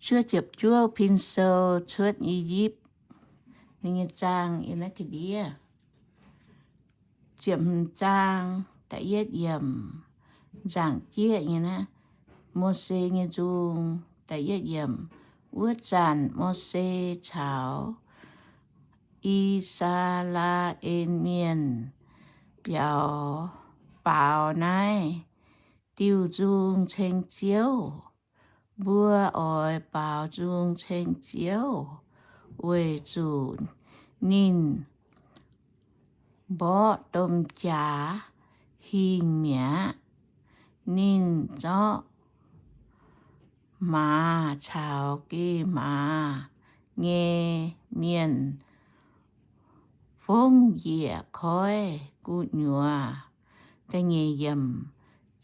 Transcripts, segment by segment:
Cuotv ziepc juov pin sou cuotv I^yipv. Ninh nyei zaang yiem naaiv ga'ndiev. Ziepc hmz zaang, da'yietv yiemc, nzaangc jieqv nyei naaiv, Mose nyei nzung, da'yietv yiemc. Wuov zanc Mose caux I^saa^laa^en Mienh biaux, baaux naaiv diuh nzung ceng Ziouv. Mbuo oix baaux nzung ceng Ziouv weic zuqc ninh mborqv domh jaax hingh mi'aqv. Ninh zorqv maaz caux geh maaz nyei mienh fongv njiec koiv gu'nyuoz.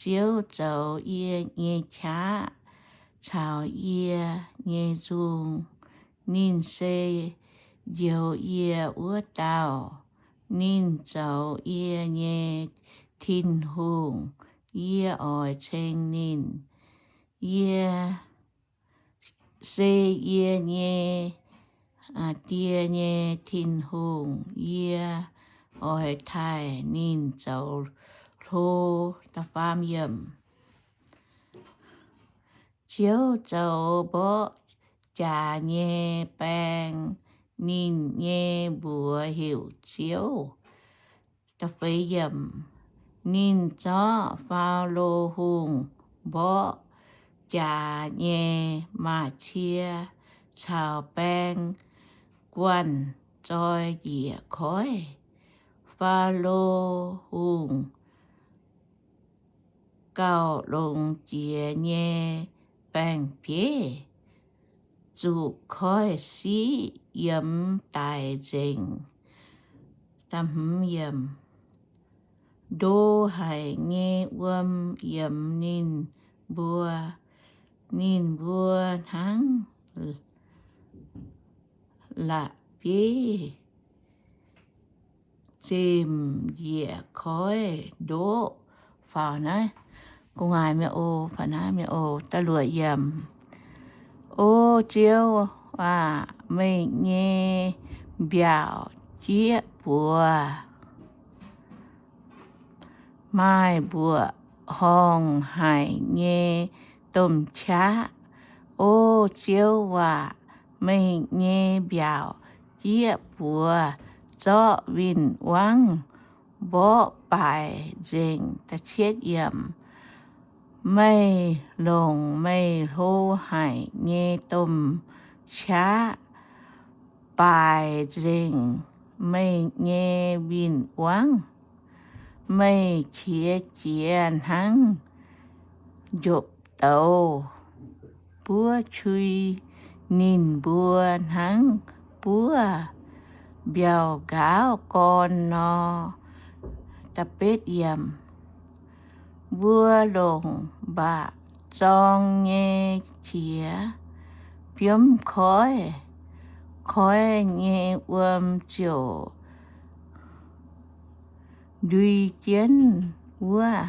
Ziouv zoux yie nyei qaqv caux yie nyei nzung. Ninh se njoux yie wuov dauh. Ninh zoux yie nyei Tin-Hungh. Yie oix ceng ninh. Yie se yie nyei die nyei Tin-Hungh. Yie oix taaih ninh zoux hlo. Ziouv zoux mborqv jaax nyei baeng. Ninh nyei mbuox heuc Ziouv. Ninh zorqv Faalo Hungh mborqv jaax nyei maaz-cie caux baeng guanh zoi njiec koiv. Faalo Hungh gauh longx jiex nyei baeng-bieiv zuqc koiv-siqv yiemx daic nzengc. Ndo haic nyei wuom yiemx ninh mbuo. Ninh mbuo hnangv la'bieiv zimc njiec koiv ndoqv. Faaux naaiv gu'nguaaic mienh oc, faaux naaiv mienh oc. Da'luoqc yiemc. O Ziouv aac, meih nyei mbiaauc jieqv buoz, maaih mbuoqc horngh haic nyei domh qaqv. O Ziouv aac, meih nyei mbiaauc jieqv buoz zorqv win-wangv mborqv baaic nzengc. Meih longc meih hlo haic nyei domh qaqv baaic nzengc meih nyei win-wangv. Meih qiex jiez hnangv njopv douz buov qui, ninh mbuo hnangv buov mbiauh nqaauv gorn nor. Mbuo longc mba'zorng nyei qiex biomv koiv, koiv nyei wuom ziouc ndui jienv wuov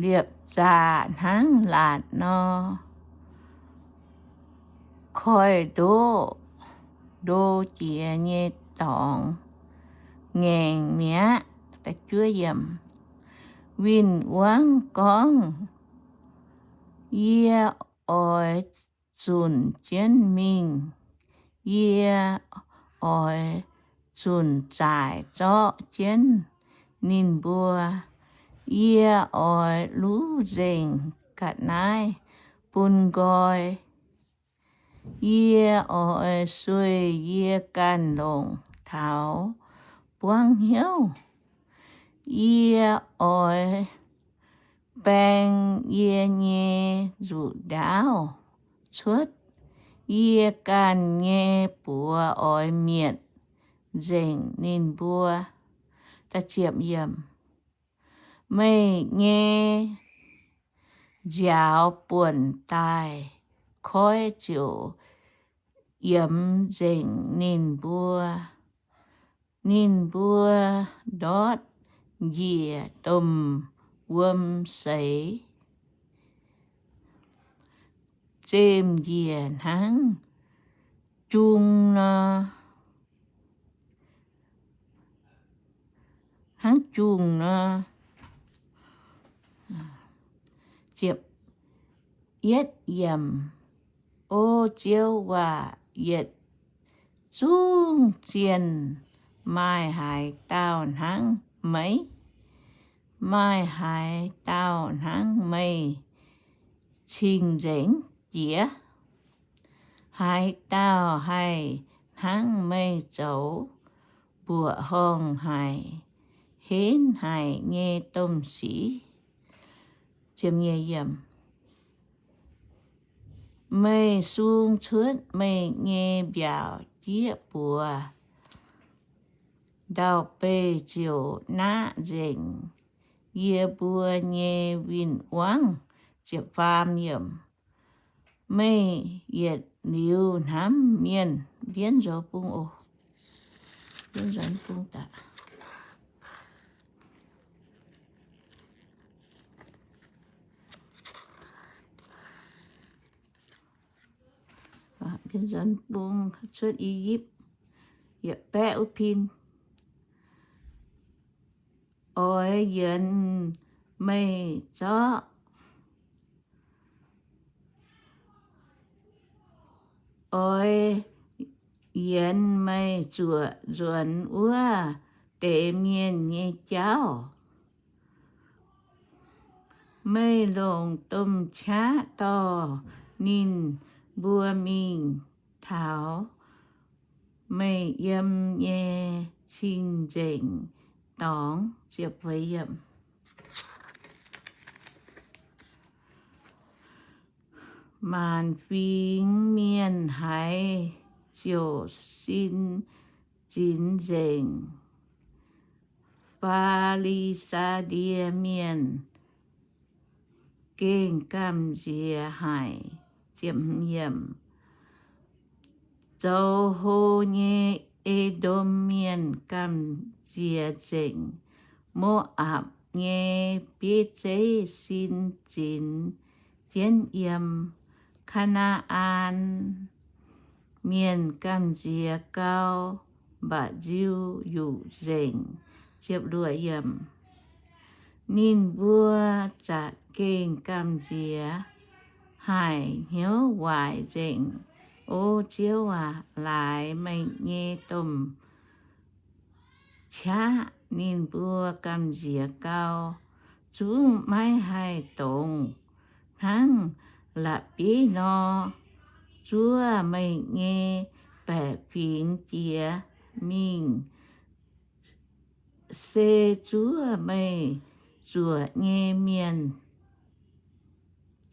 liepc zaqc hnangv laatc nor. Koiv-ndoqv ndo jiex nyei dorngx ngaengc mi'aqv. Win-wangv gorngv, yie oix zunc jienv mingh. Yie oix zunc zaaic zorqv jienv ninh mbuo. Yie oix luv nzengc ga'naaiv bun nqoi. Yie oix sueih yie ganh longc taux buangv hnyouv. Yie oix baeng yie nyei nzuqc ndaauv cuotv. Yie ganh nyei buoz oix mietc nzengc ninh mbuo. Meih nyei nziaaux buonc daaih, koiv ziouc yiemx nzengc ninh mbuo. Ninh mbuo ndortv njiec domh wuom seix. zemh njiec hnangv jung nor, hnangv jung nor. Ziepc yietv yiemc. O Ziouv waac, yietc zungv zienh maaih haaix dauh hnangv meih? Maaih haaix dauh hnangv meih cing-nzengc jiex? Haaix dauh haih hnangv meih zoux mbuoqc horngh haic, henv haic nyei domh sic? Meih sung cuotv meih nyei mbiaauc jieqv buoz, ndau-beih ziouc naqv nzengc yie mbuo nyei win-wangv. Meih yietc liuz hnamv mienh. Mbienv nzox bung oc. Mbienv nzox bung daaih. Mbienv nzox bung cuotv I^yipv, yietc baeqv wuov pin. Oix yienx meih zorqv, oix yienx meih zuoqc nzuonx wuov deix mienh nyei jauv. Meih longc domh qaqv dorh ninh mbuo mingh taux meih yiem nyei cing-nzengc dorngx. Maanc fingx mienh haiz ziouc sin zinx nzengc. Fi^li^saa^die Mienh gengh gamh nziex haic. Zoux hlo nyei E^ndom Mienh gamh nziex nzengc. Mo^apc nyei bieiv zeiv sin zinx jienv yiem. Kaa^naa^an Mienh gamh nziex gau, mba'nziu yuqc nzengc. Ninh mbuo za'gengh gamh nziex haic, hnyouv waaic nzengc. O Ziouv aac, laaix meih nyei domh qaqv ninh mbuo gamh nziex gau, zungv maiv haih dongz. Hnangv la'bieiv nor, zuov meih nyei baeqc fingx jiex mingh, se zuov meih zuoqc nyei mienh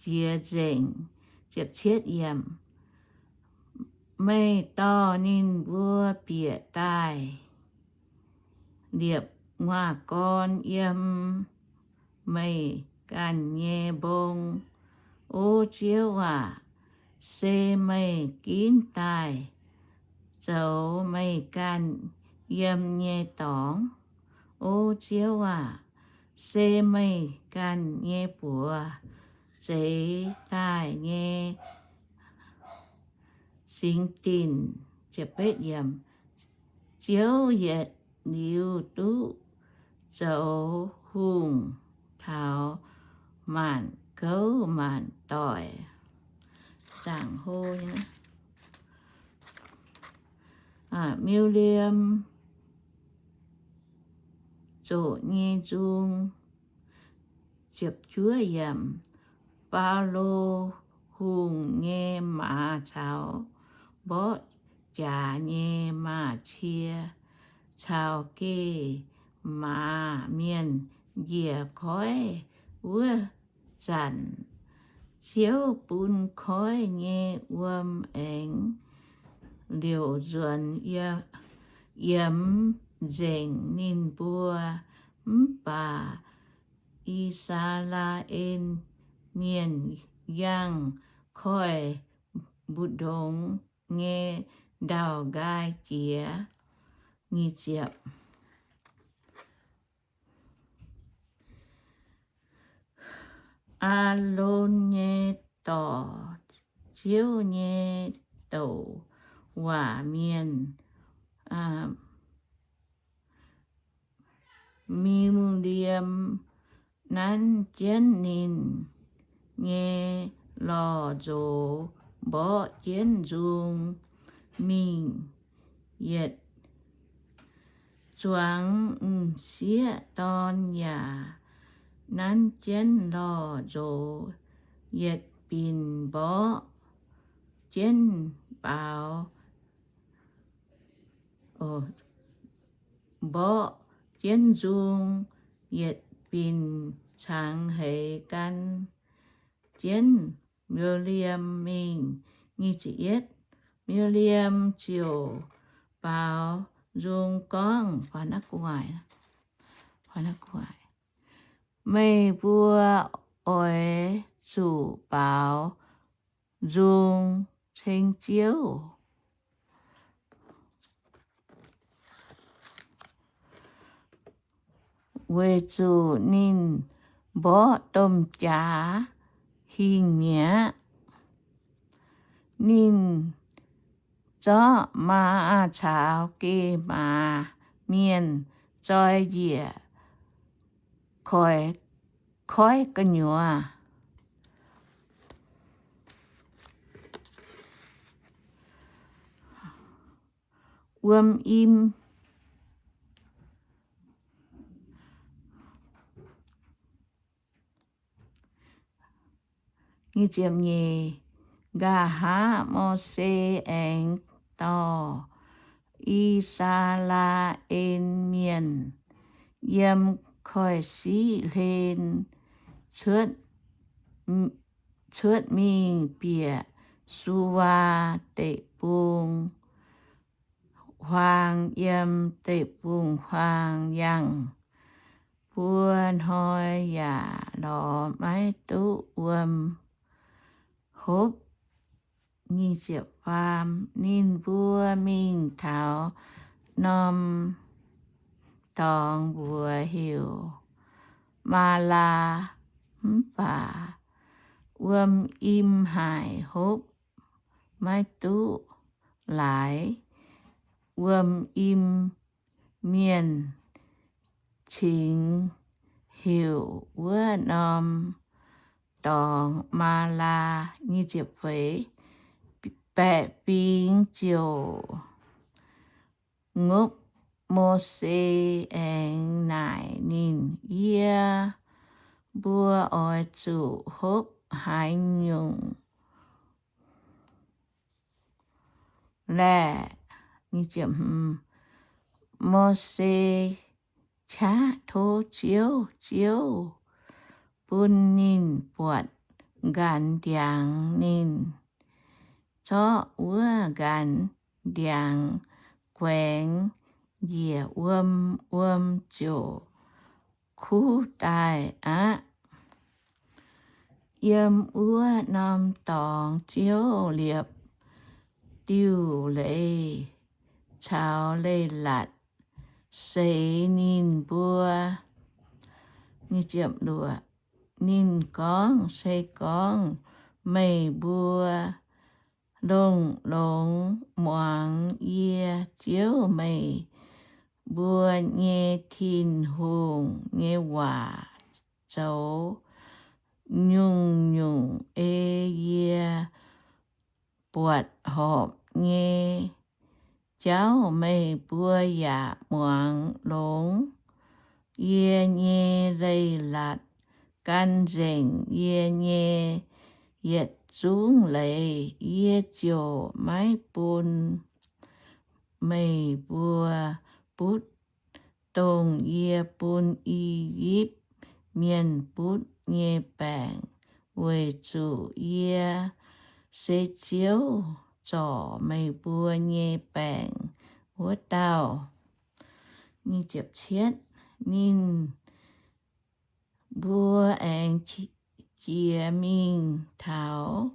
jiex nzengc. Meih dorh ninh mbuo bieqc daaih, liepc nguaaz-gorn yiem meih ganh nyei mbong. O Ziouv aac, se meih ginv daaih zoux meih ganh yiem nyei dorngx. O Ziouv aac, se meih ganh nyei buoz zeix daaih nyei singx dinc. Ziouv yietc liuz duqv zoux hungh taux maanc gouv maanc doic. Zaangc hlo nyei. Miuc-Liemh Zoqc Nyei Nzung. Faalo Hungh nyei maaz caux mborqv jaax nyei maaz-cie caux geh maaz mienh njiec koiv wuov zanc, Ziouv bun koiv nyei wuom aengx liouc nzuonx yiemx nzengc ninh mbuo. Mv baac I^saa^laa^en Mienh yangh koiv-mbu'ndongx nyei ndau-nqaai jiex. Aalon nyei dorc Ziouv nyei douc waac mienh, Miriam nanv jienv ninh nyei lorh nzox, mborqv jienv nzung mingh, yietc zuangx m'sieqv dorn yaac nanv jienv lorh nzox, yietc binc mborqv jienv baaux, mborqv jienv nzung, yietc binc cangx heix gan jienv Miriam mingh. Nyic ziepc yietv. Miriam ziouc baaux nzung gorngv, Meih mbuo oix zuqc baaux nzung ceng Ziouv, weic zuqc ninh mborqv domh jaax hingh mi'aqv. Ninh zorqv maa caux geh maaz mienh zoi njiec koiv gu'nyuoz. Wuom im. Nqa'haav Mose aengx dorh I^saa^laa^en Mienh yiem koiv-siqv hlen cuotv mingh bieqc Suwaa Deic-Bung-Huaang. Yiem deic-bung-huaang yangh buo hnoi yaac lorz maiv duqv wuom hopv. Ninh mbuo mingh taux norm dorngx, mbuox heuc Maalaa, mv baac wuom im haic, hopv maiv duqv laaix. Wuom im mienh cingx heuc wuov norm dorngx Maalaa. Baeqc fingx ziouc ngopv Mose aengx naaic ninh, Yie mbuo oix zuqc hopv haaix nyungc laeh? Mose qaqv tov Ziouv, Ziouv bun ninh buatc nqanx ndiangx. Ninh zorqv wuov nqanx ndiangx guaengx njiec wuom, wuom ziouc kuv daaih aqv. Yiem wuov norm dorngx Ziouv liepc diuh leiz caux leiz-latc seix ninh mbuo. Ninh gorngv, Se gorngv meih mbuo longx-longx muangx yie, Ziouv, meih mbuo nyei Tin-Hungh nyei waac zoux nyungc-nyungc ei yie buatc horpc nyei jauv, meih mbuo yaac muangx longx yie nyei leiz-latc, gan nzengc yie nyei yietc zungv leiz, yie ziouc maiv bun meih mbuo butv dongh yie bun I^yipv Mienh butv nyei baengc, weic zuqc yie se Ziouv, zorc meih mbuo nyei baengc wuov dauh. Ninh mbuo aengx jiex mingh taux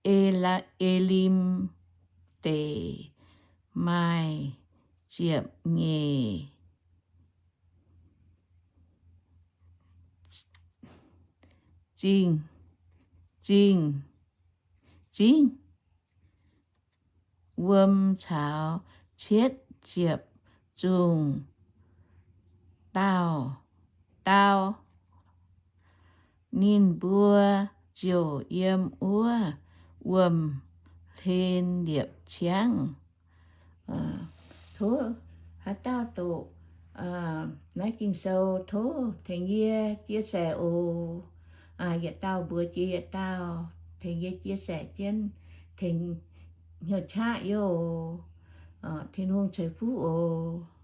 E^li^, Elim Deic, maaih ziepc nyeic zingh, zingh zingv wuom caux cietv ziepc zungh dauh dau. Ninh mbuo ziouc yiem wuov wuom-hlen liepc ciangv. Tov haaix dauh doqc naaiv Ging-Sou, tov tengx yie chia sẻ oc. Yietc dauh mbuox jiex yietc dauh, tengx yie chia sẻ jienv, tengx hnyouv qaqv yie oc. Tin-Hungh ceix fuqv oc.